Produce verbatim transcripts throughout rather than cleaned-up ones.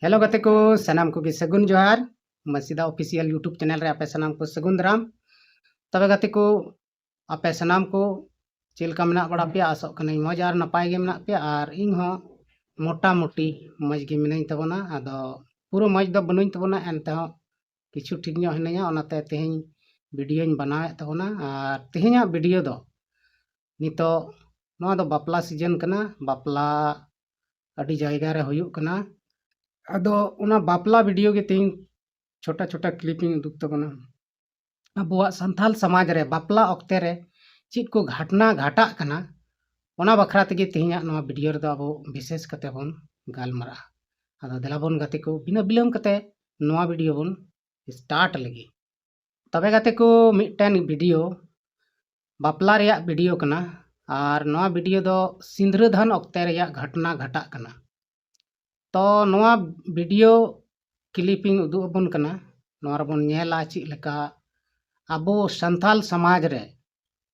Hello ᱜᱟᱛᱮ ᱠᱚ, ᱥᱟᱱᱟᱢ ᱠᱚᱜᱮ ᱥᱟᱹᱜᱩᱱ ᱡᱚᱦᱟᱨ᱾ ᱢᱟᱹᱥᱤᱫᱟ ᱚᱯᱷᱤᱥᱤᱭᱟᱞ YouTube ᱪᱮᱱᱮᱞ ᱨᱮ ᱟᱯᱮ ᱥᱟᱱᱟᱢ ᱠᱚ ᱥᱟᱹᱜᱩᱱ ᱫᱟᱨᱟᱢ᱾ ᱛᱚᱵᱮ ᱜᱟᱛᱮ ᱠᱚ, ᱟᱯᱮ ᱥᱟᱱᱟᱢ ᱠᱚ ᱪᱮᱫ ᱞᱮᱠᱟ ᱢᱮᱱᱟᱜ ᱵᱟᱲᱟ ᱯᱮᱭᱟ? ᱟᱥᱚᱜ ᱠᱟᱹᱱᱟᱹᱧ ᱢᱚᱡᱽ ᱟᱨ ᱱᱟᱯᱟᱭ ᱜᱮ ᱢᱮᱱᱟᱜ ᱯᱮᱭᱟ, ᱟᱨ ᱤᱧ ᱦᱚᱸ ᱢᱚᱴᱟᱢᱩᱴᱤ ᱢᱚᱡᱽ ᱜᱮ ᱢᱤᱱᱟᱹᱧ ᱛᱟᱵᱚᱱᱟ᱾ ᱟᱫᱚ ᱯᱩᱨᱟᱹ ᱢᱚᱡᱽ ᱫᱚ ᱵᱟᱹᱱᱩᱧ ᱛᱟᱵᱚᱱᱟ, ᱮᱱᱛᱮᱦᱚᱸ ᱠᱤᱪᱷᱩ ᱴᱷᱤᱠ ᱧᱚᱜ ᱦᱤᱱᱟᱹᱧᱟ, ᱚᱱᱟᱛᱮ ᱛᱮᱦᱮᱧ ᱵᱷᱤᱰᱤᱭᱳᱧ ᱵᱮᱱᱟᱣᱮᱫ ᱛᱟᱵᱚᱱᱟ᱾ ᱟᱨ ᱛᱮᱦᱮᱧᱟᱜ ᱵᱷᱤᱰᱤᱭᱳ ᱫᱚ ᱱᱤᱛᱚᱜ ᱱᱚᱣᱟ ᱫᱚ ᱵᱟᱯᱞᱟ ᱥᱤᱡᱮᱱ ᱠᱟᱱᱟ, ᱵᱟᱯᱞᱟ ᱟᱹᱰᱤ ᱡᱟᱭᱜᱟ ᱨᱮ ᱦᱩᱭᱩᱜ ᱠᱟᱱᱟ᱾ ᱟᱫᱚ ᱚᱱᱟ ᱵᱟᱯᱞᱟ ᱵᱷᱤᱰᱤᱭᱳ ᱜᱮ ᱛᱮᱦᱮᱧ ᱪᱷᱳᱴᱟ ᱪᱷᱳᱴᱟ ᱠᱞᱤᱯ ᱤᱧ ᱩᱫᱩᱜ ᱛᱟᱵᱚᱱᱟ᱾ ᱟᱵᱚᱣᱟᱜ ᱥᱟᱱᱛᱟᱞ ᱥᱚᱢᱟᱡᱽ ᱨᱮ ᱵᱟᱯᱞᱟ ᱚᱠᱛᱮ ᱨᱮ ᱪᱮᱫ ᱠᱚ ᱜᱷᱟᱴᱱᱟ ᱜᱷᱟᱴᱟᱜ ᱠᱟᱱᱟ, ᱚᱱᱟ ᱵᱟᱠᱷᱨᱟ ᱛᱮᱜᱮ ᱛᱮᱦᱮᱧᱟᱜ ᱱᱚᱣᱟ ᱵᱷᱤᱰᱤᱭᱳ ᱨᱮᱫᱚ ᱟᱵᱚ ᱵᱤᱥᱮᱥ ᱠᱟᱛᱮ ᱵᱚᱱ ᱜᱟᱞᱢᱟᱨᱟᱜᱼᱟ᱾ ᱟᱫᱚ ᱫᱮᱞᱟ ᱵᱚᱱ ᱜᱟᱛᱮ ᱠᱚ, ᱵᱤᱱᱟᱹ ᱵᱤᱞᱚᱢ ᱠᱟᱛᱮ ᱱᱚᱣᱟ ᱵᱷᱤᱰᱤᱭᱳ ᱵᱚᱱ ᱥᱴᱟᱨᱴ ᱞᱮᱜᱮ᱾ ᱛᱚᱵᱮ ᱜᱟᱛᱮ ᱠᱚ, ᱢᱤᱫᱴᱮᱱ ᱵᱷᱤᱰᱤᱭᱳ ᱵᱟᱯᱞᱟ ᱨᱮᱭᱟᱜ ᱵᱷᱤᱰᱤᱭᱳ ᱠᱟᱱᱟ, ᱟᱨ ᱱᱚᱣᱟ ᱵᱷᱤᱰᱤᱭᱳ ᱫᱚ ᱥᱤᱸᱫᱽᱨᱟᱹᱫᱟᱱ ᱚᱠᱛᱮ ᱨᱮᱭᱟᱜ ᱜᱷᱟᱴᱱᱟ ᱜᱷᱟᱴᱟᱜ ᱠᱟᱱᱟ᱾ ᱛᱚ ᱱᱚᱣᱟ ᱵᱷᱤᱰᱤᱭᱳ ᱠᱞᱤᱯ ᱤᱧ ᱩᱫᱩᱜ ᱟᱵᱚᱱ ᱠᱟᱱᱟ᱾ ᱱᱚᱣᱟ ᱨᱮᱵᱚᱱ ᱧᱮᱞᱟ ᱪᱮᱫ ᱞᱮᱠᱟ ᱟᱵᱚ ᱥᱟᱱᱛᱟᱞ ᱥᱚᱢᱟᱡᱽ ᱨᱮ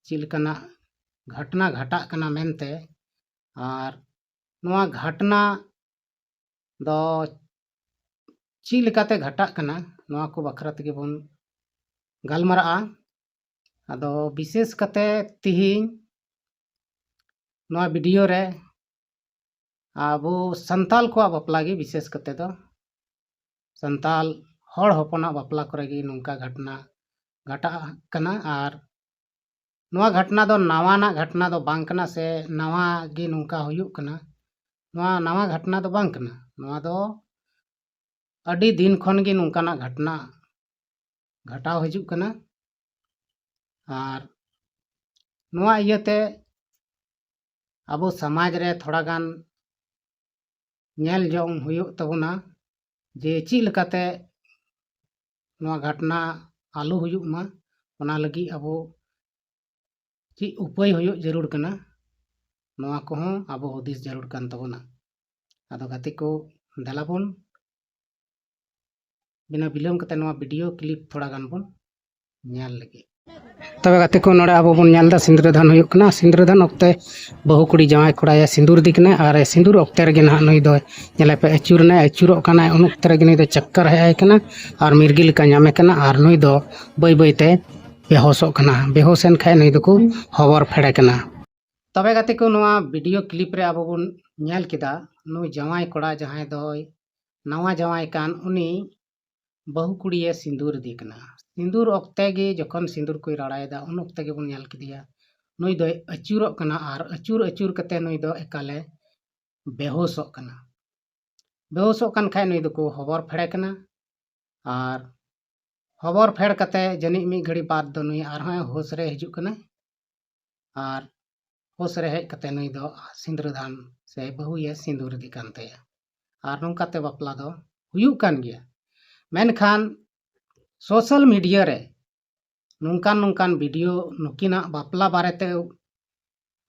ᱪᱮᱫ ᱞᱮᱠᱟᱱᱟᱜ ᱜᱷᱟᱴᱱᱟ ᱜᱷᱟᱴᱟᱜ ᱠᱟᱱᱟ ᱢᱮᱱᱛᱮ, ᱟᱨ ᱱᱚᱣᱟ ᱜᱷᱟᱴᱱᱟ ᱫᱚ ᱪᱮᱫ ᱞᱮᱠᱟᱛᱮ ᱜᱷᱟᱴᱟᱜ ᱠᱟᱱᱟ, ᱱᱚᱣᱟ ᱠᱚ ᱵᱟᱠᱷᱨᱟ ᱛᱮᱜᱮ ᱵᱚᱱ ᱜᱟᱞᱢᱟᱨᱟᱜᱼᱟ᱾ ᱟᱫᱚ ᱵᱤᱥᱮᱥ ᱠᱟᱛᱮ ᱛᱤᱦᱤᱧ ᱱᱚᱣᱟ ᱵᱷᱤᱰᱤᱭᱳ ᱨᱮ ᱟᱵᱚ ᱥᱟᱱᱛᱟᱞ ᱠᱚᱣᱟᱜ ᱵᱟᱯᱞᱟ ᱜᱮ ᱵᱤᱥᱮᱥ ᱠᱟᱛᱮ ᱫᱚ, ᱥᱟᱱᱛᱟᱞ ᱦᱚᱲ ᱦᱚᱯᱚᱱᱟᱜ ᱵᱟᱯᱞᱟ ᱠᱚᱨᱮ ᱜᱮ ᱱᱚᱝᱠᱟ ᱜᱷᱟᱴᱱᱟ ᱜᱷᱟᱴᱟᱜ ᱠᱟᱱᱟ᱾ ᱟᱨ ᱱᱚᱣᱟ ᱜᱷᱟᱴᱱᱟ ᱫᱚ ᱱᱟᱣᱟᱱᱟᱜ ᱜᱷᱟᱴᱱᱟ ᱫᱚ ᱵᱟᱝ ᱠᱟᱱᱟ, ᱥᱮ ᱱᱟᱣᱟ ᱜᱮ ᱱᱚᱝᱠᱟ ᱦᱩᱭᱩᱜ ᱠᱟᱱᱟ, ᱱᱚᱣᱟ ᱱᱟᱣᱟ ᱜᱷᱟᱴᱱᱟ ᱫᱚ ᱵᱟᱝ ᱠᱟᱱᱟ᱾ ᱱᱚᱣᱟ ᱫᱚ ᱟᱹᱰᱤ ᱫᱤᱱ ᱠᱷᱚᱱ ᱜᱮ ᱱᱚᱝᱠᱟᱱᱟᱜ ᱜᱷᱟᱴᱱᱟ ᱜᱷᱟᱴᱟᱣ ᱦᱤᱡᱩᱜ ᱠᱟᱱᱟ᱾ ᱟᱨ ᱱᱚᱣᱟ ᱤᱭᱟᱹᱛᱮ ᱟᱵᱚ ᱥᱚᱢᱟᱡᱽ ᱨᱮ ᱛᱷᱚᱲᱟ ᱜᱟᱱ ᱧᱮᱞ ᱡᱚᱝ ᱦᱩᱭᱩᱜ ᱛᱟᱵᱚᱱᱟ ᱡᱮ ᱪᱮᱫ ᱞᱮᱠᱟᱛᱮ ᱱᱚᱣᱟ ᱜᱷᱟᱴᱱᱟ ᱟᱞᱚ ᱦᱩᱭᱩᱜ ᱢᱟ, ᱚᱱᱟ ᱞᱟᱹᱜᱤᱫ ᱟᱵᱚ ᱪᱮᱫ ᱩᱯᱟᱹᱭ ᱦᱩᱭᱩᱜ ᱡᱟᱹᱨᱩᱲ ᱠᱟᱱᱟ, ᱱᱚᱣᱟ ᱠᱚᱦᱚᱸ ᱟᱵᱚ ᱦᱩᱫᱤᱥ ᱡᱟᱹᱨᱩᱲ ᱠᱟᱱ ᱛᱟᱵᱚᱱᱟ᱾ ᱟᱫᱚ ᱜᱟᱛᱮ ᱠᱚ, ᱫᱮᱞᱟ ᱵᱚᱱ ᱵᱤᱱᱟᱹ ᱵᱤᱞᱚᱢ ᱠᱟᱛᱮ ᱱᱚᱣᱟ ᱵᱷᱤᱰᱤᱭᱳ ᱠᱞᱤᱯ ᱛᱷᱚᱲᱟ ᱜᱟᱱ ᱵᱚᱱ ᱧᱮᱞ ᱞᱮᱜᱮ᱾ ᱛᱚᱵᱮ ᱜᱟᱛᱮ ᱠᱚ, ᱱᱚᱰᱮ ᱟᱵᱚ ᱵᱚᱱ ᱧᱮᱞ ᱮᱫᱟ ᱥᱤᱸᱫᱽᱨᱟᱹ ᱫᱟᱱ ᱦᱩᱭᱩᱜ ᱠᱟᱱᱟ᱾ ᱥᱤᱸᱫᱽᱨᱟᱹ ᱫᱟᱱ ᱚᱠᱛᱮ ᱵᱟᱹᱦᱩ ᱠᱩᱲᱤ ᱡᱟᱶᱟᱭ ᱠᱚᱲᱟᱭ ᱥᱤᱸᱫᱩᱨ ᱫᱤ ᱠᱟᱱᱟᱭ, ᱟᱨ ᱥᱤᱸᱫᱩᱨ ᱚᱠᱛᱮ ᱨᱮᱜᱮ ᱱᱟᱦᱟᱜ ᱱᱩᱭ ᱫᱚ ᱧᱮᱞᱮ ᱯᱮ ᱟᱹᱪᱩᱨ ᱮᱱᱟᱭ, ᱟᱹᱪᱩᱨᱚᱜ ᱠᱟᱱᱟᱭ᱾ ᱩᱱ ᱚᱠᱛᱮ ᱨᱮᱜᱮ ᱱᱩᱭ ᱫᱚ ᱪᱟᱠᱠᱟᱨ ᱦᱮᱡ ᱟᱭ ᱠᱟᱱᱟ ᱟᱨ ᱢᱤᱨᱜᱤ ᱞᱮᱠᱟ ᱧᱟᱢᱮ ᱠᱟᱱᱟ ᱟᱨ ᱱᱩᱭ ᱫᱚ ᱵᱟᱹᱭ ᱵᱟᱹᱭ ᱛᱮ ᱵᱮᱦᱚᱥᱚᱜ ᱠᱟᱱᱟ᱾ ᱵᱮᱦᱚᱥ ᱮᱱ ᱠᱷᱟᱡ ᱱᱩᱭ ᱫᱚᱠᱚ ᱦᱚᱵᱚᱨ ᱯᱷᱮᱲᱮ ᱠᱟᱱᱟ᱾ ᱛᱚᱵᱮ ᱜᱟᱛᱮ ᱠᱚ, ᱱᱚᱣᱟ ᱵᱷᱤᱰᱤᱭᱳ ᱠᱞᱤᱯ ᱨᱮ ᱟᱵᱚ ᱵᱚᱱ ᱧᱮᱞ ᱠᱮᱫᱟ, ᱱᱩᱭ ᱡᱟᱶᱟᱭ ᱠᱚᱲᱟ ᱡᱟᱦᱟᱸᱭ ᱫᱚᱭ ᱱᱟᱣᱟ ᱡᱟᱶᱟᱭ ᱠᱟᱱ, ᱩᱱᱤ ᱵᱟᱹᱦᱩ ᱠᱩᱲᱤᱭᱮ ᱥᱤᱸᱫᱩᱨ ᱤᱫᱤ ᱠᱟᱱᱟ᱾ ᱥᱤᱸᱫᱩᱨ ᱚᱠᱛᱮ ᱜᱮ ᱡᱚᱠᱷᱚᱱ ᱥᱤᱸᱫᱩᱨ ᱠᱚᱭ ᱨᱟᱲᱟᱭᱮᱫᱟ, ᱩᱱ ᱚᱠᱛᱮ ᱜᱮᱵᱚᱱ ᱧᱮᱞ ᱠᱮᱫᱮᱭᱟ, ᱱᱩᱭ ᱫᱚᱭ ᱟᱹᱪᱩᱨᱚᱜ ᱠᱟᱱᱟ ᱟᱨ ᱟᱹᱪᱩᱨ ᱟᱹᱪᱩᱨ ᱠᱟᱛᱮ ᱱᱩᱭ ᱫᱚ ᱮᱠᱟᱞᱮ ᱵᱮᱦᱳᱥᱚᱜ ᱠᱟᱱᱟ᱾ ᱵᱮᱦᱳᱥᱚᱜ ᱠᱟᱱ ᱠᱷᱟᱡ ᱱᱩᱭ ᱫᱚᱠᱚ ᱦᱚᱵᱚᱨ ᱯᱷᱮᱲᱮ ᱠᱟᱱᱟ᱾ ᱟᱨ ᱦᱚᱵᱚᱨ ᱯᱷᱮᱲ ᱠᱟᱛᱮ ᱡᱟᱹᱱᱤᱡ ᱢᱤᱫ ᱜᱷᱟᱹᱲᱤ ᱵᱟᱫ ᱫᱚ ᱱᱩᱭ ᱟᱨᱦᱚᱸ ᱦᱳᱥ ᱨᱮ ᱦᱤᱡᱩᱜ ᱠᱟᱱᱟ᱾ ᱟᱨ ᱦᱳᱥ ᱨᱮ ᱦᱮᱡ ᱠᱟᱛᱮ ᱱᱩᱭ ᱫᱚ ᱥᱤᱸᱫᱽᱨᱟᱹ ᱫᱟᱱ ᱥᱮ ᱵᱟᱹᱦᱩᱭᱮ ᱥᱤᱸᱫᱩᱨ ᱤᱫᱤ ᱠᱟᱱ ᱛᱟᱭᱟ᱾ ᱟᱨ ᱱᱚᱝᱠᱟᱛᱮ ᱵᱟᱯᱞᱟ ᱫᱚ ᱦᱩᱭᱩᱜ ᱠᱟᱱ ᱜᱮᱭᱟ᱾ ᱢᱮᱱᱠᱷᱟᱱ ᱥᱳᱥᱟᱞ ᱢᱤᱰᱤᱭᱟ ᱨᱮ ᱱᱚᱝᱠᱟᱱ ᱱᱚᱝᱠᱟᱱ ᱵᱷᱤᱰᱤᱭᱳ ᱱᱩᱠᱤᱱᱟᱜ ᱵᱟᱯᱞᱟ ᱵᱟᱨᱮᱛᱮ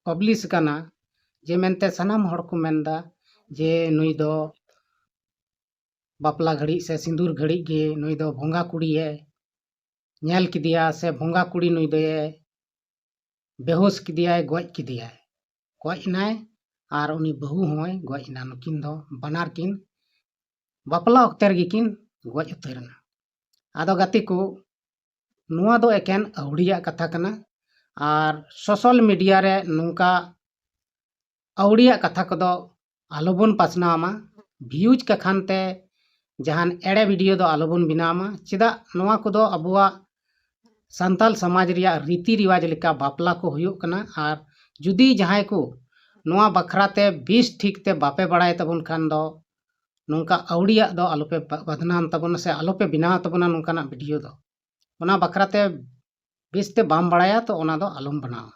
ᱯᱟᱵᱽᱞᱤᱥ ᱠᱟᱱᱟ, ᱡᱮ ᱢᱮᱱᱛᱮ ᱥᱟᱱᱟᱢ ᱦᱚᱲ ᱠᱚ ᱢᱮᱱᱫᱟ ᱡᱮ ᱱᱩᱭ ᱫᱚ ᱵᱟᱯᱞᱟ ᱜᱷᱟᱹᱲᱤᱡ ᱥᱮ ᱥᱤᱸᱫᱩᱨ ᱜᱷᱟᱹᱲᱤᱡ ᱜᱮ ᱱᱩᱭ ᱫᱚ ᱵᱚᱸᱜᱟ ᱠᱩᱲᱤᱭᱮ ᱧᱮᱞ ᱠᱮᱫᱮᱭᱟ ᱥᱮ ᱵᱚᱸᱜᱟ ᱠᱩᱲᱤ ᱱᱩᱭ ᱫᱚᱭᱮ ᱵᱮᱦᱳᱥ ᱠᱮᱫᱮᱭᱟᱭ, ᱜᱚᱡ ᱠᱮᱫᱮᱭᱟᱭ᱾ ᱜᱚᱡ ᱮᱱᱟᱭ ᱟᱨ ᱩᱱᱤ ᱵᱟᱹᱦᱩ ᱦᱚᱸᱭ ᱜᱚᱡ ᱮᱱᱟ᱾ ᱱᱩᱠᱤᱱ ᱫᱚ ᱵᱟᱱᱟᱨ ᱠᱤᱱ ᱵᱟᱯᱞᱟ ᱚᱠᱛᱮ ᱨᱮᱜᱮ ᱠᱤᱱ ᱜᱚᱡ ᱩᱛᱟᱹᱨ ᱮᱱᱟ᱾ ᱟᱫᱚ ᱜᱟᱛᱮ ᱠᱚ, ᱱᱚᱣᱟ ᱫᱚ ᱮᱠᱮᱱ ᱟᱹᱣᱲᱤᱭᱟᱜ ᱠᱟᱛᱷᱟ ᱠᱟᱱᱟ᱾ ᱟᱨ ᱥᱳᱥᱟᱞ ᱢᱤᱰᱤᱭᱟ ᱨᱮ ᱱᱚᱝᱠᱟ ᱟᱹᱣᱲᱤᱭᱟᱜ ᱠᱟᱛᱷᱟ ᱠᱚᱫᱚ ᱟᱞᱚᱵᱚᱱ ᱯᱟᱥᱱᱟᱣ ᱢᱟ᱾ ᱵᱷᱤᱭᱩᱡᱽ ᱠᱟᱠᱷᱟᱱ ᱛᱮ ᱡᱟᱦᱟᱱ ᱮᱲᱮ ᱵᱷᱤᱰᱤᱭᱳ ᱫᱚ ᱟᱞᱚᱵᱚᱱ ᱵᱮᱱᱟᱣ ᱢᱟ᱾ ᱪᱮᱫᱟᱜ, ᱱᱚᱣᱟ ᱠᱚᱫᱚ ᱟᱵᱚᱣᱟᱜ ᱥᱟᱱᱛᱟᱞ ᱥᱚᱢᱟᱡᱽ ᱨᱮᱭᱟᱜ ᱨᱤᱛᱤ ᱨᱮᱣᱟᱡᱽ ᱞᱮᱠᱟ ᱵᱟᱯᱞᱟ ᱠᱚ ᱦᱩᱭᱩᱜ ᱠᱟᱱᱟ᱾ ᱟᱨ ᱡᱩᱫᱤ ᱡᱟᱦᱟᱸᱭ ᱠᱚ ᱱᱚᱣᱟ ᱵᱟᱠᱷᱨᱟ ᱛᱮ ᱵᱮᱥ ᱴᱷᱤᱠ ᱛᱮ ᱵᱟᱯᱮ ᱵᱟᱲᱟᱭ ᱛᱟᱵᱚᱱ ᱠᱷᱟᱱ ᱫᱚ, ᱱᱚᱝᱠᱟ ᱟᱹᱣᱲᱤᱭᱟᱜ ᱫᱚ ᱟᱞᱚᱯᱮ ᱵᱟ-, ᱵᱟᱫᱱᱟᱢ ᱛᱟᱵᱚᱱᱟ ᱥᱮ ᱟᱞᱚᱯᱮ ᱵᱮᱱᱟᱣ ᱛᱟᱵᱚᱱᱟ ᱱᱚᱝᱠᱟᱱᱟᱜ ᱵᱷᱤᱰᱤᱭᱳ ᱫᱚ᱾ ᱚᱱᱟ ᱵᱟᱠᱷᱨᱟ ᱛᱮ ᱵᱮᱥ ᱛᱮ ᱵᱟᱢ ᱵᱟᱲᱟᱭᱟ ᱛᱚ ᱚᱱᱟ ᱫᱚ ᱟᱞᱚᱢ ᱵᱮᱱᱟᱣᱟ᱾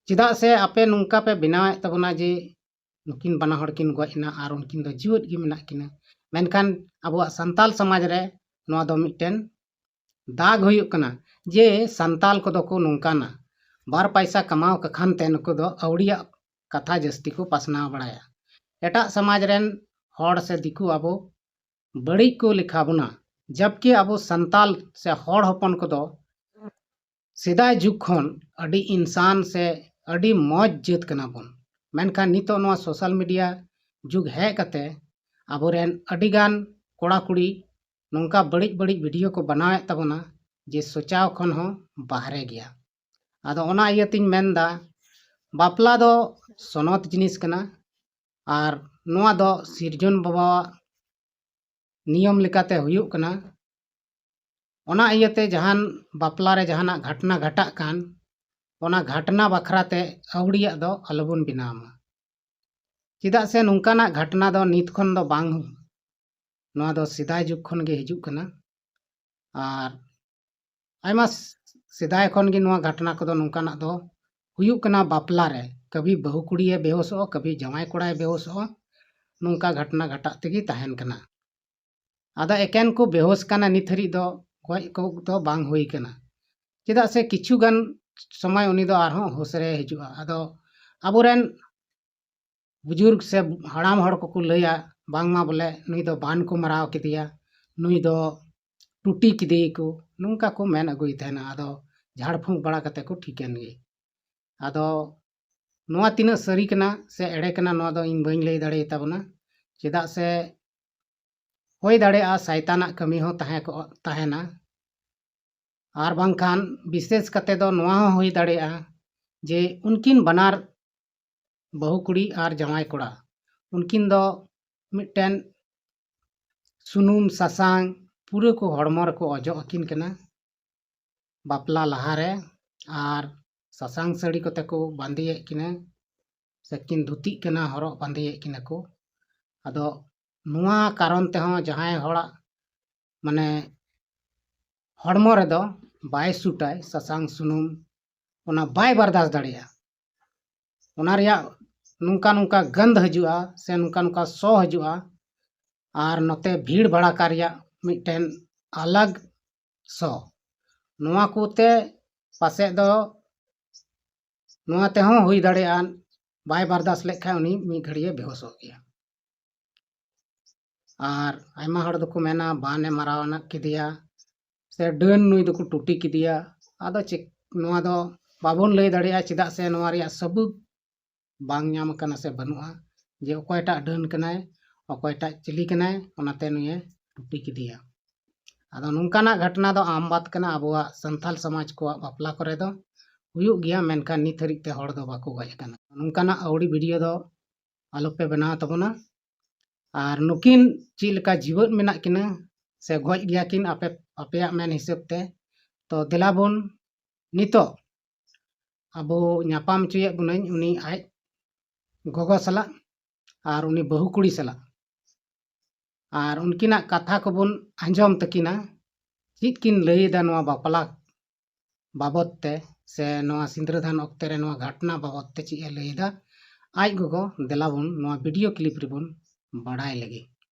ᱪᱮᱫᱟᱜ ᱥᱮ ᱟᱯᱮ ᱱᱚᱝᱠᱟ ᱯᱮ ᱵᱮᱱᱟᱣᱮᱫ ᱛᱟᱵᱚᱱᱟ ᱡᱮ ᱱᱩᱠᱤᱱ ᱵᱟᱱᱟ ᱦᱚᱲ ᱠᱤᱱ ᱜᱚᱡ ᱮᱱᱟ ᱟᱨ ᱩᱱᱠᱤᱱ ᱫᱚ ᱡᱤᱣᱮᱫ ᱜᱮ ᱢᱮᱱᱟᱜ ᱠᱤᱱᱟ᱾ ᱢᱮᱱᱠᱷᱟᱱ ᱟᱵᱚᱣᱟᱜ ᱥᱟᱱᱛᱟᱞ ᱥᱚᱢᱟᱡᱽ ᱨᱮ ᱱᱚᱣᱟ ᱫᱚ ᱢᱤᱫᱴᱮᱱ ᱫᱟᱜᱽ ᱦᱩᱭᱩᱜ ᱠᱟᱱᱟ ᱡᱮ ᱥᱟᱱᱛᱟᱞ ᱠᱚᱫᱚ ᱠᱚ ᱱᱚᱝᱠᱟᱱᱟ, ᱵᱟᱨ ᱯᱟᱭᱥᱟ ᱠᱟᱢᱟᱣ ᱠᱟᱠᱷᱟᱱ ᱛᱮ ᱱᱩᱠᱩ ᱫᱚ ᱟᱹᱣᱲᱤᱭᱟᱜ ᱠᱟᱛᱷᱟ ᱡᱟᱹᱥᱛᱤ ᱠᱚ ᱯᱟᱥᱱᱟᱣ ᱵᱟᱲᱟᱭᱟ᱾ ᱮᱴᱟᱜ ᱥᱚᱢᱟᱡᱽ ᱨᱮᱱ ᱦᱚᱲ ᱥᱮ ᱫᱤᱠᱩ ᱟᱵᱚ ᱵᱟᱹᱲᱤᱡ ᱠᱚ ᱞᱮᱠᱷᱟ ᱵᱚᱱᱟ, ᱡᱟᱵᱠᱤ ᱟᱵᱚ ᱥᱟᱱᱛᱟᱞ ᱥᱮ ᱦᱚᱲ ᱦᱚᱯᱚᱱ ᱠᱚᱫᱚ ᱥᱮᱫᱟᱭ ᱡᱩᱜᱽ ᱠᱷᱚᱱ ᱟᱹᱰᱤ ᱤᱱᱥᱟᱱ ᱥᱮ ᱟᱹᱰᱤ ᱢᱚᱡᱽ ᱡᱟᱹᱛ ᱠᱟᱱᱟ ᱵᱚᱱ᱾ ᱢᱮᱱᱠᱷᱟᱱ ᱱᱤᱛᱚᱜ ᱱᱚᱣᱟ social media ᱡᱩᱜᱽ ᱦᱮᱡ ᱠᱟᱛᱮ ᱟᱵᱚᱨᱮᱱ ᱟᱹᱰᱤᱜᱟᱱ ᱠᱚᱲᱟ ᱠᱩᱲᱤ ᱱᱚᱝᱠᱟ ᱵᱟᱹᱲᱤᱡ ᱵᱟᱹᱲᱤᱡ video ᱠᱚ ᱵᱮᱱᱟᱣᱮᱫ ᱛᱟᱵᱚᱱᱟ ᱡᱮ ᱥᱚᱪᱟᱣ ᱠᱷᱚᱱ ᱦᱚᱸ ᱵᱟᱦᱨᱮ ᱜᱮᱭᱟ᱾ ᱟᱫᱚ ᱚᱱᱟ ᱤᱭᱟᱹᱛᱤᱧ ᱢᱮᱱᱫᱟ, ᱵᱟᱯᱞᱟ ᱫᱚ ᱥᱚᱱᱚᱛ ᱡᱤᱱᱤᱥ ᱠᱟᱱᱟ ᱟᱨ ᱱᱚᱣᱟ ᱫᱚ ᱥᱤᱨᱡᱚᱱ ᱵᱟᱵᱟᱣᱟᱜ ᱱᱤᱭᱚᱢ ᱞᱮᱠᱟᱛᱮ ᱦᱩᱭᱩᱜ ᱠᱟᱱᱟ᱾ ᱚᱱᱟ ᱤᱭᱟᱹᱛᱮ ᱡᱟᱦᱟᱱ ᱵᱟᱯᱞᱟ ᱨᱮ ᱡᱟᱦᱟᱱᱟᱜ ᱜᱷᱟᱴᱱᱟ ᱜᱷᱟᱴᱟᱜ ᱠᱟᱱ, ᱚᱱᱟ ᱜᱷᱟᱴᱱᱟ ᱵᱟᱠᱷᱨᱟ ᱛᱮ ᱟᱹᱣᱲᱤᱭᱟᱜ ᱫᱚ ᱟᱞᱚᱵᱚᱱ ᱵᱮᱱᱟᱣ ᱢᱟ᱾ ᱪᱮᱫᱟᱜ ᱥᱮ ᱱᱚᱝᱠᱟᱱᱟᱜ ᱜᱷᱟᱴᱱᱟ ᱫᱚ ᱱᱤᱛ ᱠᱷᱚᱱ ᱫᱚ ᱵᱟᱝ, ᱱᱚᱣᱟ ᱫᱚ ᱥᱮᱫᱟᱭ ᱡᱩᱜᱽ ᱠᱷᱚᱱ ᱜᱮ ᱦᱤᱡᱩᱜ ᱠᱟᱱᱟ᱾ ᱟᱨ ᱟᱭᱢᱟ ᱥᱮᱫᱟᱭ ᱠᱷᱚᱱ ᱜᱮ ᱱᱚᱣᱟ ᱜᱷᱟᱴᱱᱟ ᱠᱚᱫᱚ ᱱᱚᱝᱠᱟᱱᱟᱜ ᱫᱚ ᱦᱩᱭᱩᱜ ᱠᱟᱱᱟ᱾ ᱵᱟᱯᱞᱟ ᱨᱮ ᱠᱟᱵᱷᱤ ᱵᱟᱹᱦᱩ ᱠᱩᱲᱤᱭᱮ ᱵᱮᱦᱳᱥᱚᱜᱼᱟ, ᱠᱟᱵᱷᱤ ᱡᱟᱶᱟᱭ ᱠᱚᱲᱟᱭ ᱵᱮᱦᱳᱥᱚᱜᱼᱟ, ᱱᱚᱝᱠᱟ ᱜᱷᱟᱴᱱᱟ ᱜᱷᱟᱴᱟᱜ ᱛᱮᱜᱮ ᱛᱟᱦᱮᱱ ᱠᱟᱱᱟ᱾ ᱟᱫᱚ ᱮᱠᱮᱱ ᱠᱚ ᱵᱮᱦᱳᱥ ᱠᱟᱱᱟ, ᱱᱤᱛ ᱦᱟᱹᱨᱤᱡ ᱫᱚ ᱜᱚᱡ ᱠᱚ ᱫᱚ ᱵᱟᱝ ᱦᱩᱭ ᱠᱟᱱᱟ᱾ ᱪᱮᱫᱟᱜ ᱥᱮ ᱠᱤᱪᱷᱩ ᱜᱟᱱ ᱥᱚᱢᱚᱭ ᱩᱱᱤ ᱫᱚ ᱟᱨᱦᱚᱸ ᱦᱩᱥ ᱨᱮ ᱦᱤᱡᱩᱜᱼᱟ᱾ ᱟᱫᱚ ᱟᱵᱚᱨᱮᱱ ᱵᱩᱡᱩᱨᱜ ᱥᱮ ᱦᱟᱲᱟᱢ ᱦᱚᱲ ᱠᱚᱠᱚ ᱞᱟᱹᱭᱟ, ᱵᱟᱝᱢᱟ ᱵᱚᱞᱮ ᱱᱩᱭ ᱫᱚ ᱵᱟᱱ ᱠᱚ ᱢᱟᱨᱟᱣ ᱠᱮᱫᱮᱭᱟ, ᱱᱩᱭ ᱫᱚ ᱴᱩᱴᱤ ᱠᱮᱫᱮᱭᱟᱠᱚ, ᱱᱚᱝᱠᱟ ᱠᱚ ᱢᱮᱱ ᱟᱹᱜᱩᱭ ᱛᱟᱦᱮᱱᱟ᱾ ᱟᱫᱚ ᱡᱷᱟᱲ ᱯᱷᱩᱸᱠ ᱵᱟᱲᱟ ᱠᱟᱛᱮ ᱠᱚ ᱴᱷᱤᱠᱟᱹᱱ ᱜᱮ᱾ ᱟᱫᱚ ᱱᱚᱣᱟ ᱛᱤᱱᱟᱹᱜ ᱥᱟᱹᱨᱤ ᱠᱟᱱᱟ ᱥᱮ ᱮᱲᱮ ᱠᱟᱱᱟ, ᱱᱚᱣᱟ ᱫᱚ ᱤᱧ ᱵᱟᱹᱧ ᱞᱟᱹᱭ ᱫᱟᱲᱮᱭᱟᱛᱟᱵᱚᱱᱟ᱾ ᱪᱮᱫᱟᱜ ᱥᱮ ᱦᱩᱭ ᱫᱟᱲᱮᱭᱟᱜᱼᱟ ᱥᱟᱭᱛᱟᱱᱟᱜ ᱠᱟᱹᱢᱤ ᱦᱚᱸ ᱛᱟᱦᱮᱸ ᱠᱚᱜ, ᱛᱟᱦᱮᱱᱟ᱾ ᱟᱨ ᱵᱟᱝᱠᱷᱟᱱ ᱵᱤᱥᱮᱥ ᱠᱟᱛᱮ ᱫᱚ ᱱᱚᱣᱟ ᱦᱚᱸ ᱦᱩᱭ ᱫᱟᱲᱮᱭᱟᱜᱼᱟ ᱡᱮ ᱩᱱᱠᱤᱱ ᱵᱟᱱᱟᱨ ᱵᱟᱹᱦᱩ ᱠᱩᱲᱤ ᱟᱨ ᱡᱟᱶᱟᱭ ᱠᱚᱲᱟ, ᱩᱱᱠᱤᱱ ᱫᱚ ᱢᱤᱫᱴᱮᱱ ᱥᱩᱱᱩᱢ ᱥᱟᱥᱟᱝ ᱯᱩᱨᱟᱹ ᱠᱚ ᱦᱚᱲᱢᱚ ᱨᱮᱠᱚ ᱚᱡᱚᱜ ᱟᱹᱠᱤᱱ ᱠᱟᱱᱟ ᱵᱟᱯᱞᱟ ᱞᱟᱦᱟᱨᱮ, ᱟᱨ ᱥᱟᱥᱟᱝ ᱥᱟᱹᱲᱤ ᱠᱚᱛᱮ ᱠᱚ ᱵᱟᱸᱫᱮᱭᱮᱫ ᱠᱤᱱᱟ, ᱥᱮᱠᱤᱱ ᱫᱷᱩᱛᱤᱜ ᱠᱟᱱᱟ, ᱦᱚᱨᱚᱜ ᱵᱟᱸᱫᱮᱭᱮᱫ ᱠᱤᱱᱟ ᱠᱚ᱾ ᱟᱫᱚ ᱱᱚᱣᱟ ᱠᱟᱨᱚᱱ ᱛᱮᱦᱚᱸ ᱡᱟᱦᱟᱸᱭ ᱦᱚᱲᱟᱜ ᱢᱟᱱᱮ ᱦᱚᱲᱢᱚ ᱨᱮᱫᱚ ᱵᱟᱭ ᱥᱩᱴᱟᱭ ᱥᱟᱥᱟᱝ ᱥᱩᱱᱩᱢ, ᱚᱱᱟ ᱵᱟᱭ ᱵᱟᱨᱫᱟᱥ ᱫᱟᱲᱮᱭᱟᱜᱼᱟ᱾ ᱚᱱᱟ ᱨᱮᱭᱟᱜ ᱱᱚᱝᱠᱟ ᱱᱚᱝᱠᱟ ᱜᱚᱱᱫᱷ ᱦᱤᱡᱩᱜᱼᱟ ᱥᱮ ᱱᱚᱝᱠᱟ ᱱᱚᱝᱠᱟ ᱥᱚ ᱦᱤᱡᱩᱜᱼᱟ, ᱟᱨ ᱱᱚᱛᱮ ᱵᱷᱤᱲ ᱵᱷᱟᱲᱟᱠᱟ ᱨᱮᱭᱟᱜ ᱢᱤᱫᱴᱮᱱ ᱟᱞᱟᱜᱽ ᱥᱚ, ᱱᱚᱣᱟ ᱠᱚᱛᱮ ᱯᱟᱥᱮᱡ ᱫᱚ ᱱᱚᱣᱟ ᱛᱮᱦᱚᱸ ᱦᱩᱭ ᱫᱟᱲᱮᱭᱟᱜᱼᱟ, ᱵᱟᱭ ᱵᱟᱨᱫᱟᱥ ᱞᱮᱠᱷᱟᱱ ᱩᱱᱤ ᱢᱤᱫ ᱜᱷᱟᱹᱲᱤᱡ ᱮ ᱵᱮᱦᱳᱥᱚᱜ ᱜᱮᱭᱟ᱾ ᱟᱨ ᱟᱭᱢᱟ ᱦᱚᱲ ᱫᱚᱠᱚ ᱢᱮᱱᱟ ᱵᱟᱱ ᱮ ᱢᱟᱨᱟᱣ ᱟᱱᱟᱜ ᱠᱮᱫᱮᱭᱟ ᱥᱮ ᱰᱟᱹᱱ ᱱᱩᱭ ᱫᱚᱠᱚ ᱴᱩᱴᱤ ᱠᱮᱫᱮᱭᱟ, ᱟᱫᱚ ᱪᱮᱫ, ᱱᱚᱣᱟ ᱫᱚ ᱵᱟᱵᱚᱱ ᱞᱟᱹᱭ ᱫᱟᱲᱮᱭᱟᱜᱼᱟ, ᱪᱮᱫᱟᱜ ᱥᱮ ᱱᱚᱣᱟ ᱨᱮᱭᱟᱜ ᱥᱟᱹᱵᱩᱛ ᱵᱟᱝ ᱧᱟᱢ ᱟᱠᱟᱱᱟ ᱥᱮ ᱵᱟᱹᱱᱩᱜᱼᱟ, ᱡᱮ ᱚᱠᱚᱭᱴᱟᱜ ᱰᱟᱹᱱ ᱠᱟᱱᱟᱭ, ᱚᱠᱚᱭᱴᱟᱜ ᱪᱤᱞᱤ ᱠᱟᱱᱟᱭ, ᱚᱱᱟᱛᱮ ᱱᱩᱭᱮ ᱴᱩᱴᱤ ᱠᱮᱫᱮᱭᱟ᱾ ᱟᱫᱚ ᱱᱚᱝᱠᱟᱱᱟᱜ ᱜᱷᱚᱴᱚᱱᱟ ᱫᱚ ᱟᱢ ᱵᱟᱫ ᱠᱟᱱᱟ, ᱟᱵᱚᱣᱟᱜ ᱥᱟᱱᱛᱟᱞ ᱥᱚᱢᱟᱡᱽ ᱠᱚᱣᱟᱜ ᱵᱟᱯᱞᱟ ᱠᱚᱨᱮ ᱫᱚ ᱦᱩᱭᱩᱜ ᱜᱮᱭᱟ, ᱢᱮᱱᱠᱷᱟᱱ ᱱᱤᱛ ᱦᱟᱹᱨᱤᱡ ᱛᱮ ᱦᱚᱲ ᱫᱚ ᱵᱟᱠᱚ ᱜᱚᱡ ᱟᱠᱟᱱᱟ᱾ ᱱᱚᱝᱠᱟᱱᱟᱜ ᱟᱹᱣᱲᱤ ᱵᱷᱤᱰᱤᱭᱳ ᱫᱚ ᱟᱞᱚᱯᱮ ᱵᱮᱱᱟᱣ ᱛᱟᱵᱚᱱᱟ᱾ ᱟᱨ ᱱᱩᱠᱤᱱ ᱪᱮᱫ ᱞᱮᱠᱟ ᱡᱤᱣᱮᱫ ᱢᱮᱱᱟᱜ ᱠᱤᱱᱟ ᱥᱮ ᱜᱚᱡ ᱜᱮᱭᱟ ᱠᱤᱱ ᱟᱯᱮ, ᱟᱯᱮᱭᱟᱜ ᱢᱮᱱ ᱦᱤᱥᱟᱹᱵ ᱛᱮ, ᱛᱚ ᱫᱮᱞᱟ ᱵᱚᱱ ᱱᱤᱛᱚᱜ ᱟᱵᱚ ᱧᱟᱯᱟᱢ ᱦᱚᱪᱚᱭᱮᱫ ᱵᱚᱱᱟᱹᱧ ᱩᱱᱤ ᱟᱡ ᱜᱚᱜᱚ ᱥᱟᱞᱟᱜ ᱟᱨ ᱩᱱᱤ ᱵᱟᱹᱦᱩ ᱠᱩᱲᱤ ᱥᱟᱞᱟᱜ᱾ ᱟᱨ ᱩᱱᱠᱤᱱᱟᱜ ᱠᱟᱛᱷᱟ ᱠᱚᱵᱚᱱ ᱟᱸᱡᱚᱢ ᱛᱟᱹᱠᱤᱱᱟ, ᱪᱮᱫ ᱠᱤᱱ ᱞᱟᱹᱭ ᱮᱫᱟ ᱱᱚᱣᱟ ᱵᱟᱯᱞᱟ ᱵᱟᱵᱚᱫ ᱛᱮ, ᱥᱮ ᱱᱚᱣᱟ ᱥᱤᱸᱫᱽᱨᱟᱹᱫᱟᱱ ᱚᱠᱛᱮ ᱨᱮ ᱱᱚᱣᱟ ᱜᱷᱚᱴᱚᱱᱟ ᱵᱟᱵᱚᱫ ᱛᱮ ᱪᱮᱫ ᱮ ᱞᱟᱹᱭ ᱮᱫᱟ, ᱟᱡ ᱜᱚᱜᱚ᱾ ᱫᱮᱞᱟ ᱵᱚᱱ ᱱᱚᱣᱟ ᱵᱷᱤᱰᱤᱭᱳ ᱠᱞᱤᱯ ᱨᱮᱵᱚᱱ ᱵᱟᱲᱟᱭ ᱞᱮᱜᱮ᱾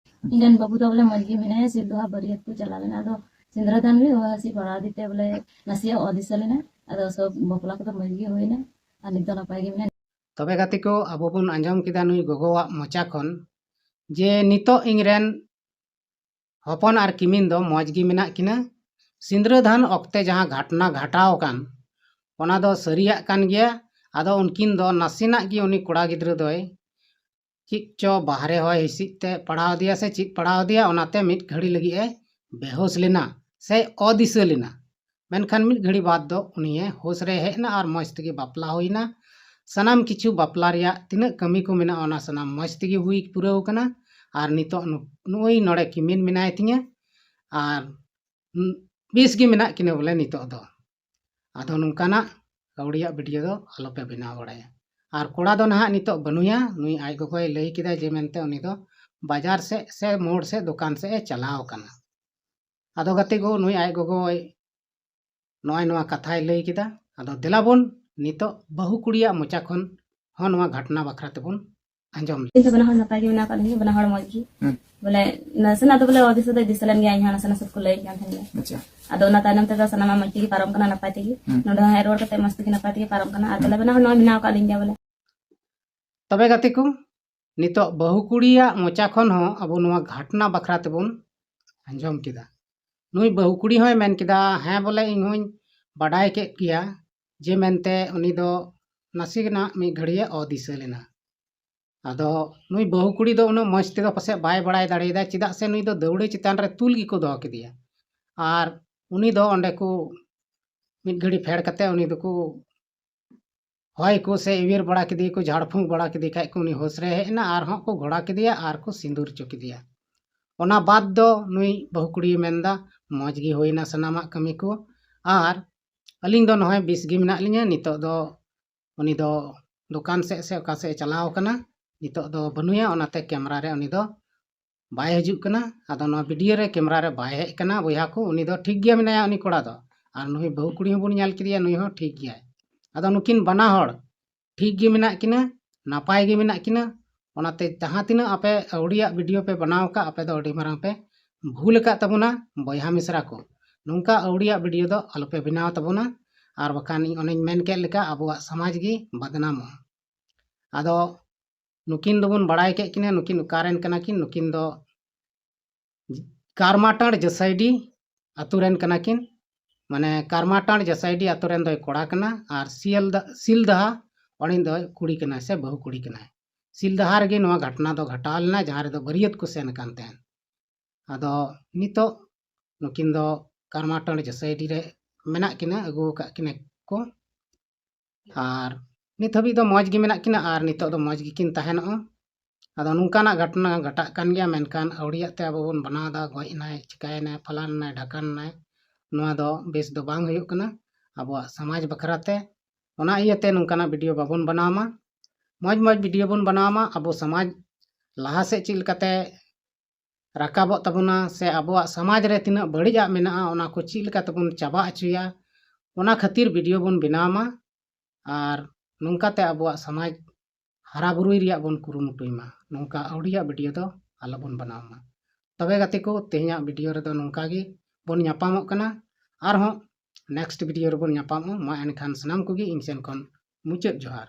ᱤᱧ ᱨᱮᱱ ᱵᱟᱹᱵᱩ ᱫᱚ ᱵᱚᱞᱮ ᱢᱚᱡᱽ ᱜᱮ ᱢᱮᱱᱟᱭᱟ, ᱥᱤᱞᱫᱟᱹ ᱦᱟᱸᱜ ᱵᱟᱹᱨᱭᱟᱹᱛ ᱠᱚ ᱪᱟᱞᱟᱣ ᱞᱮᱱᱟ, ᱟᱫᱚ ᱥᱤᱸᱫᱽᱨᱟᱹᱫᱟᱱ ᱜᱮ ᱦᱚᱦᱚ ᱦᱤᱥᱤᱫ ᱵᱟᱲᱟ ᱟᱫᱮ ᱛᱮ ᱵᱚᱞᱮ ᱱᱟᱥᱮᱭᱟᱜ ᱚᱫᱤᱥᱟᱹ ᱞᱮᱱᱟ, ᱟᱫᱚ ᱥᱚᱵ ᱵᱟᱯᱞᱟ ᱠᱚᱫᱚ ᱢᱚᱡᱽ ᱜᱮ ᱦᱩᱭᱱᱟ ᱟᱨ ᱱᱤᱛ ᱫᱚ ᱱᱟᱯᱟᱭ ᱜᱮ ᱢᱮᱱᱟᱭᱟ᱾ ᱛᱚᱵᱮ ᱜᱟᱛᱮ ᱠᱚ, ᱟᱵᱚ ᱵᱚᱱ ᱟᱸᱡᱚᱢ ᱠᱮᱫᱟ ᱱᱩᱭ ᱜᱚᱜᱚᱣᱟᱜ ᱢᱚᱪᱟ ᱠᱷᱚᱱ ᱡᱮ ᱱᱤᱛᱚᱜ ᱤᱧ ᱨᱮᱱ ᱦᱚᱯᱚᱱ ᱟᱨ ᱠᱤᱢᱤᱱ ᱫᱚ ᱢᱚᱡᱽ ᱜᱮ ᱢᱮᱱᱟᱜ ᱠᱤᱱᱟ᱾ ᱥᱤᱸᱫᱽᱨᱟᱹᱫᱟᱱ ᱚᱠᱛᱮ ᱡᱟᱦᱟᱸ ᱜᱷᱚᱴᱚᱱᱟ ᱜᱷᱟᱴᱟᱣ ᱟᱠᱟᱱ, ᱚᱱᱟ ᱫᱚ ᱥᱟᱹᱨᱤᱭᱟᱜ ᱠᱟᱱ ᱜᱮᱭᱟ᱾ ᱟᱫᱚ ᱩᱱᱠᱤᱱ ᱫᱚ ᱱᱟᱥᱮᱱᱟᱜ ᱜᱮ ᱩᱱᱤ ᱠᱚᱲᱟ ᱜᱤᱫᱽᱨᱟᱹ ᱫᱚᱭ ᱪᱮᱫ ᱪᱚ ᱵᱟᱦᱨᱮ ᱦᱚᱭ ᱦᱤᱸᱥᱤᱫ ᱛᱮ ᱯᱟᱲᱟᱣ ᱟᱫᱮᱭᱟ ᱥᱮ ᱪᱮᱫ ᱯᱟᱲᱟᱣ ᱟᱫᱮᱭᱟ, ᱚᱱᱟᱛᱮ ᱢᱤᱫ ᱜᱷᱟᱹᱲᱤ ᱞᱟᱹᱜᱤᱫ ᱮ ᱵᱮᱦᱳᱥ ᱞᱮᱱᱟ ᱥᱮ ᱚᱫᱤᱥᱟᱹ ᱞᱮᱱᱟ᱾ ᱢᱮᱱᱠᱷᱟᱱ ᱢᱤᱫ ᱜᱷᱟᱹᱲᱤ ᱵᱟᱫᱽ ᱫᱚ ᱩᱱᱤᱭᱮ ᱦᱳᱥ ᱨᱮ ᱦᱮᱡ ᱮᱱᱟ ᱟᱨ ᱢᱚᱡᱽ ᱛᱮᱜᱮ ᱵᱟᱯᱞᱟ ᱦᱩᱭᱱᱟ᱾ ᱥᱟᱱᱟᱢ ᱠᱤᱪᱷᱩ ᱵᱟᱯᱞᱟ ᱨᱮᱭᱟᱜ ᱛᱤᱱᱟᱹᱜ ᱠᱟᱹᱢᱤ ᱠᱚ ᱢᱮᱱᱟᱜᱼᱟ, ᱚᱱᱟ ᱥᱟᱱᱟᱢ ᱢᱚᱡᱽ ᱛᱮᱜᱮ ᱦᱩᱭ ᱯᱩᱨᱟᱹᱣ ᱠᱟᱱᱟ᱾ ᱟᱨ ᱱᱤᱛᱚᱜ ᱱᱩ-, ᱱᱩᱭ ᱱᱚᱰᱮ ᱠᱤᱢᱤᱱ ᱢᱮᱱᱟᱭ ᱛᱤᱧᱟᱹ ᱟᱨ ᱵᱮᱥ ᱜᱮ ᱢᱮᱱᱟᱜ ᱠᱤᱱᱟᱹ ᱵᱚᱞᱮ ᱱᱤᱛᱚᱜ ᱫᱚ᱾ ᱟᱫᱚ ᱱᱚᱝᱠᱟᱱᱟᱜ ᱟᱹᱣᱲᱤᱭᱟᱜ ᱵᱷᱤᱰᱤᱭᱳ ᱫᱚ ᱟᱞᱚᱯᱮ ᱵᱮᱱᱟᱣ ᱵᱟᱲᱟᱭᱟ᱾ ᱟᱨ ᱠᱚᱲᱟ ᱫᱚ ᱱᱟᱦᱟᱜ ᱱᱤᱛᱚᱜ ᱵᱟᱹᱱᱩᱭᱟ, ᱱᱩᱭ ᱟᱡ ᱜᱚᱜᱚᱭ ᱞᱟᱹᱭ ᱠᱮᱫᱟ ᱡᱮ ᱢᱮᱱᱛᱮ ᱩᱱᱤ ᱫᱚ ᱵᱟᱡᱟᱨ ᱥᱮᱫ ᱥᱮ ᱢᱳᱲ ᱥᱮᱫ ᱫᱚᱠᱟᱱ ᱥᱮᱫ ᱮ ᱪᱟᱞᱟᱣ ᱟᱠᱟᱱᱟ᱾ ᱟᱫᱚ ᱜᱟᱛᱮ ᱠᱚ, ᱱᱩᱭ ᱟᱡ ᱜᱚᱜᱚᱭ ᱱᱚᱜᱼᱚᱭ ᱱᱚᱣᱟ ᱠᱟᱛᱷᱟᱭ ᱞᱟᱹᱭ ᱠᱮᱫᱟ᱾ ᱟᱫᱚ ᱫᱮᱞᱟ ᱵᱚᱱ ᱱᱤᱛᱚᱜ ᱵᱟᱹᱦᱩ ᱠᱩᱲᱤᱭᱟᱜ ᱢᱚᱪᱟ ᱠᱷᱚᱱ ᱦᱚᱸ ᱱᱚᱣᱟ ᱜᱷᱚᱴᱚᱱᱟ ᱵᱟᱠᱷᱨᱟ ᱛᱮᱵᱚᱱ ᱟᱸᱡᱚᱢ ᱞᱮ᱾ ᱤᱧ ᱫᱚ ᱵᱟᱱᱟ ᱦᱚᱲ ᱱᱟᱯᱟᱭ ᱜᱮ ᱢᱮᱱᱟᱜ ᱟᱠᱟᱫ ᱞᱤᱧᱟ, ᱵᱟᱱᱟ ᱦᱚᱲ ᱢᱚᱡᱽ ᱜᱮ᱾ ᱦᱩᱸ᱾ ᱵᱚᱞᱮ ᱱᱟᱥᱮᱱᱟᱜ ᱫᱚ ᱵᱚᱞᱮ ᱚᱫᱤᱥᱟᱹ ᱫᱚᱭ ᱫᱤᱥᱟᱹ ᱞᱮᱱ ᱜᱮᱭᱟ, ᱤᱧ ᱦᱚᱸ ᱱᱟᱥᱮ ᱱᱟᱥᱮ ᱠᱚ ᱞᱟᱹᱭ ᱠᱟᱱ ᱛᱟᱦᱮᱸᱱ ᱜᱮᱭᱟ᱾ ᱟᱪᱪᱷᱟ᱾ ᱟᱫᱚ ᱚᱱᱟ ᱛᱟᱭᱱᱚᱢ ᱛᱮᱫᱚ ᱥᱟᱱᱟᱢᱟᱜ ᱢᱚᱡᱽ ᱛᱮᱜᱮ ᱯᱟᱨᱚᱢ ᱠᱟᱱᱟ, ᱱᱟᱯᱟᱭ ᱛᱮᱜᱮ᱾ ᱦᱩᱸ᱾ ᱱᱚᱰᱮ ᱦᱚᱸ ᱦᱮᱡ ᱨᱩᱣᱟᱹᱲ ᱠᱟᱛᱮ ᱢᱚᱡᱽ ᱛᱮᱜᱮ ᱱᱟᱯᱟᱭ ᱛᱮᱜᱮ ᱯᱟᱨᱚᱢ ᱠᱟᱱᱟ᱾ ᱟᱨ ᱵᱚᱞᱮ ᱵᱟᱱᱟ ᱦᱚᱲ ᱱᱚᱣᱟ ᱢᱮᱱᱟᱣ ᱟᱠᱟᱫ ᱞᱤᱧ ᱜᱮᱭᱟ ᱵᱚᱞᱮ᱾ ᱛᱚᱵᱮ ᱜᱟᱛᱮ ᱠᱚ, ᱱᱤᱛᱚᱜ ᱵᱟᱹᱦᱩ ᱠᱩᱲᱤᱭᱟᱜ ᱢᱚᱪᱟ ᱠᱷᱚᱱ ᱦᱚᱸ ᱟᱵᱚ ᱱᱚᱣᱟ ᱜᱷᱚᱴᱚᱱᱟ ᱵᱟᱠᱷᱨᱟ ᱛᱮᱵᱚᱱ ᱟᱸᱡᱚᱢ ᱠᱮᱫᱟ᱾ ᱱᱩᱭ ᱵᱟᱹᱦᱩ ᱠᱩᱲᱤ ᱦᱚᱸᱭ ᱢᱮᱱ ᱠᱮᱫᱟ, ᱦᱮᱸ ᱵᱚᱞᱮ ᱤᱧ ᱦᱚᱸᱧ ᱵᱟᱰᱟᱭ ᱠᱮᱫ ᱜᱮᱭᱟ ᱡᱮ ᱢᱮᱱᱛᱮ ᱩᱱᱤ ᱫᱚ ᱱᱟᱥᱮᱱᱟᱜ ᱢᱤᱫ ᱜᱷᱟᱹᱲᱤᱡ ᱮ ᱚᱫᱤᱥᱟᱹ ᱞᱮᱱᱟ᱾ ᱟᱫᱚ ᱱᱩᱭ ᱵᱟᱹᱦᱩ ᱠᱩᱲᱤ ᱫᱚ ᱩᱱᱟᱹᱜ ᱢᱚᱡᱽ ᱛᱮᱫᱚ ᱯᱟᱥᱮᱡ ᱵᱟᱭ ᱵᱟᱲᱟᱭ ᱫᱟᱲᱮᱭᱟᱫᱟ, ᱪᱮᱫᱟᱜ ᱥᱮ ᱱᱩᱭ ᱫᱚ ᱫᱟᱹᱣᱲᱟᱹ ᱪᱮᱛᱟᱱ ᱨᱮ ᱛᱩᱞ ᱜᱮᱠᱚ ᱫᱚᱦᱚ ᱠᱮᱫᱮᱭᱟ᱾ ᱟᱨ ᱩᱱᱤ ᱫᱚ ᱚᱸᱰᱮ ᱠᱚ ᱢᱤᱫ ᱜᱷᱟᱹᱲᱤ ᱯᱷᱮᱰ ᱠᱟᱛᱮ ᱩᱱᱤ ᱫᱚᱠᱚ ᱦᱚᱭ ᱠᱚ ᱥᱮ ᱮᱣᱮᱨ ᱵᱟᱲᱟ ᱠᱮᱫᱮᱭᱟ ᱠᱚ, ᱡᱷᱟᱲ ᱯᱷᱩᱸᱠ ᱵᱟᱲᱟ ᱠᱮᱫᱮ ᱠᱷᱟᱡ ᱠᱚ, ᱩᱱᱤ ᱦᱳᱥ ᱨᱮ ᱦᱮᱡ ᱮᱱᱟ, ᱟᱨᱦᱚᱸ ᱠᱚ ᱜᱷᱚᱲᱟ ᱠᱮᱫᱮᱭᱟ ᱟᱨ ᱠᱚ ᱥᱤᱸᱫᱩᱨ ᱦᱚᱪᱚ ᱠᱮᱫᱮᱭᱟ᱾ ᱚᱱᱟ ᱵᱟᱫ ᱫᱚ ᱱᱩᱭ ᱵᱟᱹᱦᱩ ᱠᱩᱲᱤᱭ ᱢᱮᱱᱫᱟ, ᱢᱚᱡᱽ ᱜᱮ ᱦᱩᱭᱱᱟ ᱥᱟᱱᱟᱢᱟᱜ ᱠᱟᱹᱢᱤ ᱠᱚ, ᱟᱨ ᱟᱹᱞᱤᱧ ᱫᱚ ᱱᱚᱜᱼᱚᱭ ᱵᱮᱥ ᱜᱮ ᱢᱮᱱᱟᱜ ᱞᱤᱧᱟ᱾ ᱱᱤᱛᱚᱜ ᱫᱚ ᱩᱱᱤ ᱫᱚ ᱫᱚᱠᱟᱱ ᱥᱮᱫ ᱥᱮ ᱚᱠᱟ ᱥᱮᱫ ᱮ ᱪᱟᱞᱟᱣ ᱟᱠᱟᱱᱟ, ᱱᱤᱛᱚᱜ ᱫᱚ ᱵᱟᱹᱱᱩᱭᱟ, ᱚᱱᱟᱛᱮ ᱠᱮᱢᱨᱟ ᱨᱮ ᱩᱱᱤ ᱫᱚ ᱵᱟᱭ ᱦᱤᱡᱩᱜ ᱠᱟᱱᱟ᱾ ᱟᱫᱚ ᱱᱚᱣᱟ ᱵᱷᱤᱰᱤᱭᱳ ᱨᱮ ᱠᱮᱢᱨᱟ ᱨᱮ ᱵᱟᱭ ᱦᱮᱡ ᱠᱟᱱᱟ ᱵᱚᱭᱦᱟ ᱠᱚ, ᱩᱱᱤ ᱫᱚ ᱴᱷᱤᱠ ᱜᱮ ᱢᱮᱱᱟᱭᱟ ᱩᱱᱤ ᱠᱚᱲᱟ ᱫᱚ᱾ ᱟᱨ ᱱᱩᱭ ᱵᱟᱹᱦᱩ ᱠᱩᱲᱤ ᱦᱚᱸᱵᱚᱱ ᱧᱮᱞ ᱠᱮᱫᱮᱭᱟ, ᱱᱩᱭ ᱦᱚᱸ ᱴᱷᱤᱠ ᱜᱮᱭᱟᱭ᱾ ᱟᱫᱚ ᱱᱩᱠᱤᱱ ᱵᱟᱱᱟ ᱦᱚᱲ ᱴᱷᱤᱠ ᱜᱮ ᱢᱮᱱᱟᱜ ᱠᱤᱱᱟ, ᱱᱟᱯᱟᱭ ᱜᱮ ᱢᱮᱱᱟᱜ ᱠᱤᱱᱟ᱾ ᱚᱱᱟᱛᱮ ᱡᱟᱦᱟᱸ ᱛᱤᱱᱟᱹᱜ ᱟᱯᱮ ᱟᱹᱣᱲᱤᱭᱟᱜ ᱵᱷᱤᱰᱤᱭᱳ ᱯᱮ ᱵᱮᱱᱟᱣ ᱟᱠᱟᱫ, ᱟᱯᱮ ᱫᱚ ᱟᱹᱰᱤ ᱢᱟᱨᱟᱝ ᱯᱮ ᱵᱷᱩᱞ ᱟᱠᱟᱫ ᱛᱟᱵᱚᱱᱟ ᱵᱚᱭᱦᱟ ᱢᱤᱥᱨᱟ ᱠᱚ᱾ ᱱᱚᱝᱠᱟ ᱟᱹᱣᱲᱤᱭᱟᱜ ᱵᱷᱤᱰᱤᱭᱳ ᱫᱚ ᱟᱞᱚᱯᱮ ᱵᱮᱱᱟᱣ ᱛᱟᱵᱚᱱᱟ, ᱟᱨ ᱵᱟᱠᱷᱟᱱ ᱤᱧ ᱚᱱᱮᱧ ᱢᱮᱱ ᱠᱮᱫ ᱞᱮᱠᱟ ᱟᱵᱚᱣᱟᱜ ᱥᱚᱢᱟᱡᱽ ᱜᱮ ᱵᱟᱫᱱᱟᱢᱚᱜᱼᱟ᱾ ᱟᱫᱚ ᱱᱩᱠᱤᱱ ᱫᱚᱵᱚᱱ ᱵᱟᱲᱟᱭ ᱠᱮᱫ ᱠᱤᱱᱟ, ᱱᱩᱠᱤᱱ ᱚᱠᱟᱨᱮᱱ ᱠᱟᱱᱟ ᱠᱤᱱ᱾ ᱱᱩᱠᱤᱱ ᱫᱚ ᱠᱟᱨᱢᱟᱴᱟᱲ ᱡᱟᱹᱥᱟᱭᱰᱤ ᱟᱛᱳ ᱨᱮᱱ ᱠᱟᱱᱟ ᱠᱤᱱ᱾ ᱢᱟᱱᱮ ᱠᱟᱨᱢᱟᱴᱟᱲ ᱡᱟᱹᱥᱟᱭᱰᱤ ᱟᱛᱳ ᱨᱮᱱ ᱫᱚᱭ ᱠᱚᱲᱟ ᱠᱟᱱᱟ ᱟᱨ ᱥᱤᱭᱟᱞᱫᱟ, ᱥᱤᱞᱫᱟᱦᱟ ᱚᱸᱰᱮ ᱫᱚᱭ ᱠᱩᱲᱤ ᱠᱟᱱᱟ ᱥᱮ ᱵᱟᱹᱦᱩ ᱠᱩᱲᱤ ᱠᱟᱱᱟᱭ᱾ ᱥᱤᱞᱫᱟᱦᱟ ᱨᱮᱜᱮ ᱱᱚᱣᱟ ᱜᱷᱚᱴᱱᱟ ᱫᱚ ᱜᱷᱚᱴᱟᱣ ᱞᱮᱱᱟ, ᱡᱟᱦᱟᱸ ᱨᱮᱫᱚ ᱵᱟᱹᱨᱭᱟᱹᱛ ᱠᱚ ᱥᱮᱱ ᱟᱠᱟᱱ ᱛᱟᱦᱮᱸᱱ᱾ ᱟᱫᱚ ᱱᱤᱛᱚᱜ ᱱᱩᱠᱤᱱ ᱫᱚ ᱠᱟᱨᱢᱟᱴᱟᱲ ᱡᱟᱹᱥᱟᱭᱰᱤ ᱨᱮ ᱢᱮᱱᱟᱜ ᱠᱤᱱᱟ, ᱟᱹᱜᱩ ᱟᱠᱟᱫ ᱠᱤᱱᱟ ᱠᱚ᱾ ᱟᱨ ᱱᱤᱛ ᱦᱟᱹᱵᱤᱡ ᱫᱚ ᱢᱚᱡᱽ ᱜᱮ ᱢᱮᱱᱟᱜ ᱠᱤᱱᱟ ᱟᱨ ᱱᱤᱛᱚᱜ ᱫᱚ ᱢᱚᱡᱽ ᱜᱮᱠᱤᱱ ᱛᱟᱦᱮᱱᱚᱜᱼᱟ᱾ ᱟᱫᱚ ᱱᱚᱝᱠᱟᱱᱟᱜ ᱜᱷᱚᱴᱱᱟ ᱜᱷᱚᱴᱟᱜ ᱠᱟᱱ ᱜᱮᱭᱟ, ᱢᱮᱱᱠᱷᱟᱱ ᱟᱹᱣᱲᱤᱭᱟᱜ ᱛᱮ ᱟᱵᱚ ᱵᱚᱱ ᱵᱮᱱᱟᱣ ᱮᱫᱟ, ᱜᱚᱡ ᱮᱱᱟᱭ, ᱪᱤᱠᱟᱭᱮᱱᱟᱭ, ᱯᱷᱟᱞᱟᱱ ᱮᱱᱟᱭ, ᱰᱷᱟᱠᱟᱱ ᱮᱱᱟᱭ, ᱱᱚᱣᱟ ᱫᱚ ᱵᱮᱥ ᱫᱚ ᱵᱟᱝ ᱦᱩᱭᱩᱜ ᱠᱟᱱᱟ ᱟᱵᱚᱣᱟᱜ ᱥᱚᱢᱟᱡᱽ ᱵᱟᱠᱷᱨᱟ ᱛᱮ᱾ ᱚᱱᱟ ᱤᱭᱟᱹᱛᱮ ᱱᱚᱝᱠᱟᱱᱟᱜ ᱵᱷᱤᱰᱤᱭᱳ ᱵᱟᱵᱚᱱ ᱵᱮᱱᱟᱣ ᱢᱟ᱾ ᱢᱚᱡᱽ ᱢᱚᱡᱽ ᱵᱷᱤᱰᱤᱭᱳ ᱵᱚᱱ ᱵᱮᱱᱟᱣ ᱢᱟ, ᱟᱵᱚ ᱥᱚᱢᱟᱡᱽ ᱞᱟᱦᱟ ᱥᱮᱫ ᱪᱮᱫ ᱞᱮᱠᱟᱛᱮ ᱨᱟᱠᱟᱵᱚᱜ ᱛᱟᱵᱚᱱᱟ ᱥᱮ ᱟᱵᱚᱣᱟᱜ ᱥᱚᱢᱟᱡᱽ ᱨᱮ ᱛᱤᱱᱟᱹᱜ ᱵᱟᱹᱲᱤᱡᱟᱜ ᱢᱮᱱᱟᱜᱼᱟ, ᱚᱱᱟ ᱠᱚ ᱪᱮᱫ ᱞᱮᱠᱟ ᱛᱮᱵᱚᱱ ᱪᱟᱵᱟ ᱦᱚᱪᱚᱭᱟ, ᱚᱱᱟ ᱠᱷᱟᱹᱛᱤᱨ ᱵᱷᱤᱰᱤᱭᱳ ᱵᱚᱱ ᱵᱮᱱᱟᱣ ᱢᱟ᱾ ᱟᱨ ᱱᱚᱝᱠᱟᱛᱮ ᱟᱵᱚᱣᱟᱜ ᱥᱚᱢᱟᱡᱽ ᱦᱟᱨᱟ ᱵᱩᱨᱩᱭ ᱨᱮᱭᱟᱜ ᱵᱚᱱ ᱠᱩᱨᱩᱢᱩᱴᱩᱭ ᱢᱟ᱾ ᱱᱚᱝᱠᱟ ᱟᱹᱣᱲᱤᱭᱟᱜ ᱵᱷᱤᱰᱤᱭᱳ ᱫᱚ ᱟᱞᱚᱵᱚᱱ ᱵᱮᱱᱟᱣ ᱢᱟ᱾ ᱛᱚᱵᱮ ᱜᱟᱛᱮ ᱠᱚ, ᱛᱮᱦᱮᱧᱟᱜ ᱵᱷᱤᱰᱤᱭᱳ ᱨᱮᱫᱚ ᱱᱚᱝᱠᱟ ᱜᱮ ᱵᱚᱱ ᱧᱟᱯᱟᱢᱚᱜ ᱠᱟᱱᱟ᱾ ᱟᱨᱦᱚᱸ ᱱᱮᱠᱥᱴ ᱵᱷᱤᱰᱤᱭᱳ ᱨᱮᱵᱚᱱ ᱧᱟᱯᱟᱢᱚᱜᱼᱟ᱾ ᱢᱟ ᱮᱱᱠᱷᱟᱱ ᱥᱟᱱᱟᱢ ᱠᱚᱜᱮ ᱤᱧ ᱥᱮᱱ ᱠᱷᱚᱱ ᱢᱩᱪᱟᱹᱫ ᱡᱚᱦᱟᱨ᱾